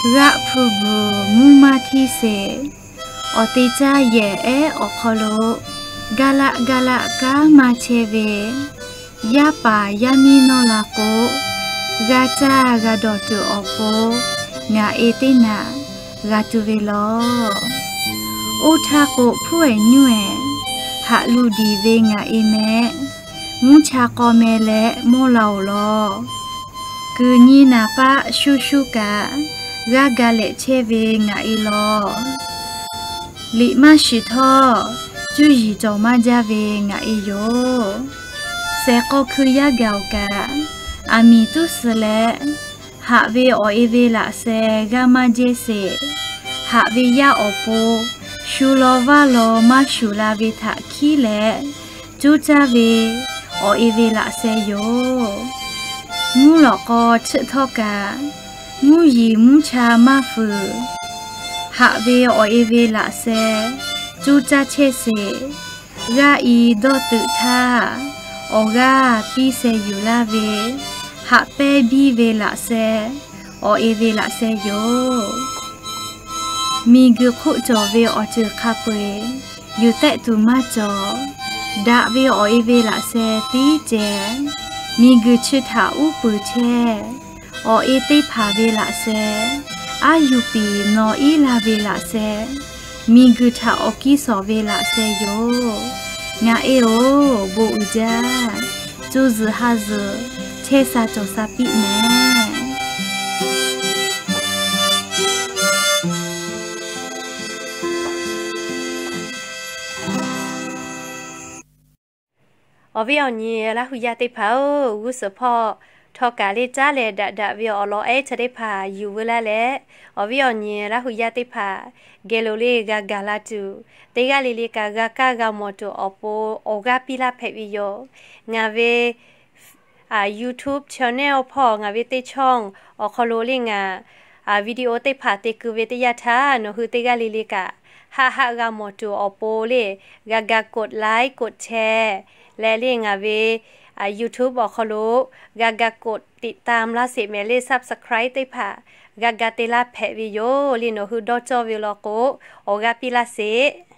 G'aˆ hpu bvuhˬ mvuhˇ maˇ htiˇ sheˍ, awˬ te caˇ yehˬ ehˉ awˬ hk'aw lo gaˇ laˆ gaˇ laˆ kanˉ maˇ chehˇ ve, yaˇ paˍ yaˇ miˇ nawˇ la k'o, g'a caˇ g'a dawˬ tuˬ awˬ pon ngaˬ e teˇ naꞈ g'a tuˬ ve law. Oˇ htaˇ k'o, hpuˉ ehˍ nyuˇ ehˍ haꞈ luˬ diˍ ve ngaˬ e meh, mvuhˇ cha k'aw meh leh mawˇ la-oˬ law. Kuiˬ nyi naˍ paˆ shuˉ shuˉ kaꞈ, g'aˇ ga lehꞈ chehˇ ve ngaˬ e law. Liꞈ maˇ shiˍ htawˇ, cuˇ yiˍ cawˬ maˇ jaˇ ve ngaˬ e yoˬ. Sehˍ k'aw hkui yaˇ gaˬ-oˬ kaꞈ, aˬ miˍ tuˉ suh leh, haꞈ ve awˬ e ve laꞈ sheh g'aˇ maˇ jehˇ sheˍ. Haꞈ ve yaˇ awˬ pon, shu law vaˇ law maˇ shuˍ la ve htaꞈ hkiˉ leh, coˇ caˇ ve awˬ e ve laꞈ sheh yoˬ. Mvuhˇ lawꞈ k'aw chiˆ htawˇ kaꞈ, mvuhˇ yiˍ mvuhˇ cha maˇ fuiˍ. Haꞈ ve awˬ e ve laꞈ sheh coˇ caˇ chehˇ sheˍ. G'aˇ i dawˇ teuꞈ htaˇ, awˬ g'aˇ piˇ sheh yuˬ laˇ ve, haꞈ pehnˇ biˇ ve laꞈ sheh, awˬ e ve laꞈ sheh yoˬ. Miˬ guiˬ hk'oˆ cawˬ ve awˬ ceuˬ hk'a peu-eˬ, yuˬ tehˆ tuˬ maˇ cawˬ. Daꞈ ve awˬ e ve laꞈ sheh tiˉ ceh, miˬ guiˬ chi htaꞈ uˉ peunˍ chehˇ. Awˬ e teˇ hpaˍ ve laꞈ sheh, aˉ yuˬ piˍ nawˬ iˉ la ve laꞈ sheh, miˬ guiˬ htaꞈ awˬ kiˇ shawˍ ve laꞈ sheh yoˬ. Ngaˬ e-oˬ, bon uiˍ jaˇ. Co zuhˬ ha zuhˬ chehˇ sha cawˬ sha piˇ meh. Awˬ viˉ awˬ nyi Laˇ hu yaˇ teˇ hpaˍ-oˬ, g'uˇ suhˍ hpawˇ htawˇ kaꞈ le caˉ leh daꞈ daꞈ ve awˬ lawn ehˉ chi teˇ hpaˍ yuˬ veu laˇ leh, awˬ viˉ awˬ nyi Laˇ hu yaˇ teˇ hpaˍ geh lo le g'a gaˬ la tuˬ, teˇ g'aˇ le le kaꞈ g'a kaˇ g'a mawˬ tuˬ awˬ pon awˬ g'aˇ piˇ laˇ hpehꞈ ve yoˬ. Ngaˬ ve YouTube channel hpawˇ ngaˬ ve teˇ ช่อง awˬ hk'aw lo le ngaˬ video teˇ hpaˍ te keu ve teˇ yanˇ htaˇ, nawˬ hui teˇ g'aˇ le le kaꞈ haˆ haˆ g'a mawˬ tuˬ awˬ pon le, g'a ga กดไลค์ กดแชร์ leh le ngaˬ ve YouTube awˬ hk'aw lo g'a ga กดติดตาม laˇ sheˍ mehˍ le, subscribe teˇ hpaˍ g'a ga te laˇ hpehꞈ ve yoˬ le. Nawˬ hui dawˇ cawˇ ve law k'o, awˬ g'aˇ piˇ laˇ sheˍ.